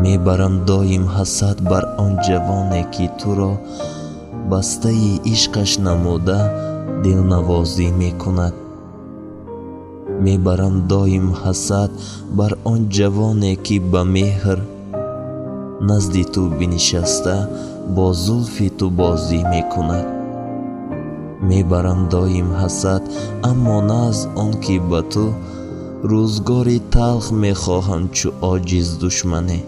Мебарам доим ҳасад бар он ҷавоне, ки туро бастаи ишқаш намуда дилнавозӣ мекунад. Мебарам доим ҳасад бар он ҷавоне, ки ба меҳр назди ту бинишаста бо зулфи ту бозӣ мекунад. Мебарам доим ҳасад, аммо на аз он ки ба ту рӯзгори талх мехоҳам чу оҷиз душмане.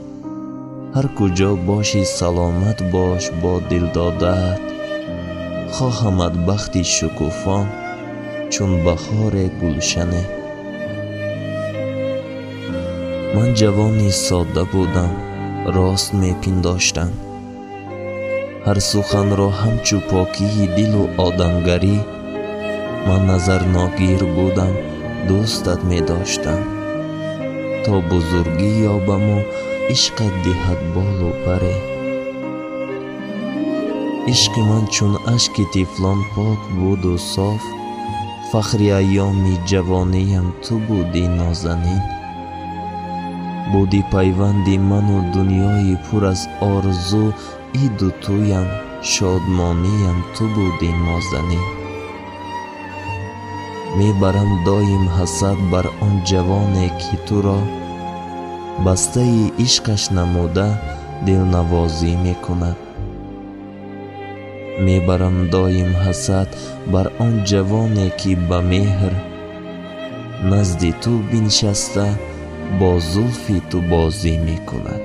Ҳар куҷо бошӣ саломат бош бо дилдодаат, хоҳамат бахти шукуфон чун баҳоре гулшане. Ман ҷавони содда будам, рост мепиндоштам. Ҳар суханро ҳамчу покии дилу одамгарӣ. Ман назарногир будам, дӯстат медоштам. То бузургӣ ёбаму ишқат диҳад болу паре. Ишқи ман чун ашки тифлон пок буду соф, фахри айёми ҷавониям ту будӣ нозанин. Буди пайванди ману дунёи пур аз орзу, иду туям, шодмониям ту будӣ нозанин. Мебарам доим ҳасад бар он ҷавоне, ки туро бастаи ишқаш намуда дилнавозӣ мекунад. Мебарам доим ҳасад бар он ҷавоне, ки ба меҳр назди ту бинишаста бо зулфи ту бозӣ мекунад.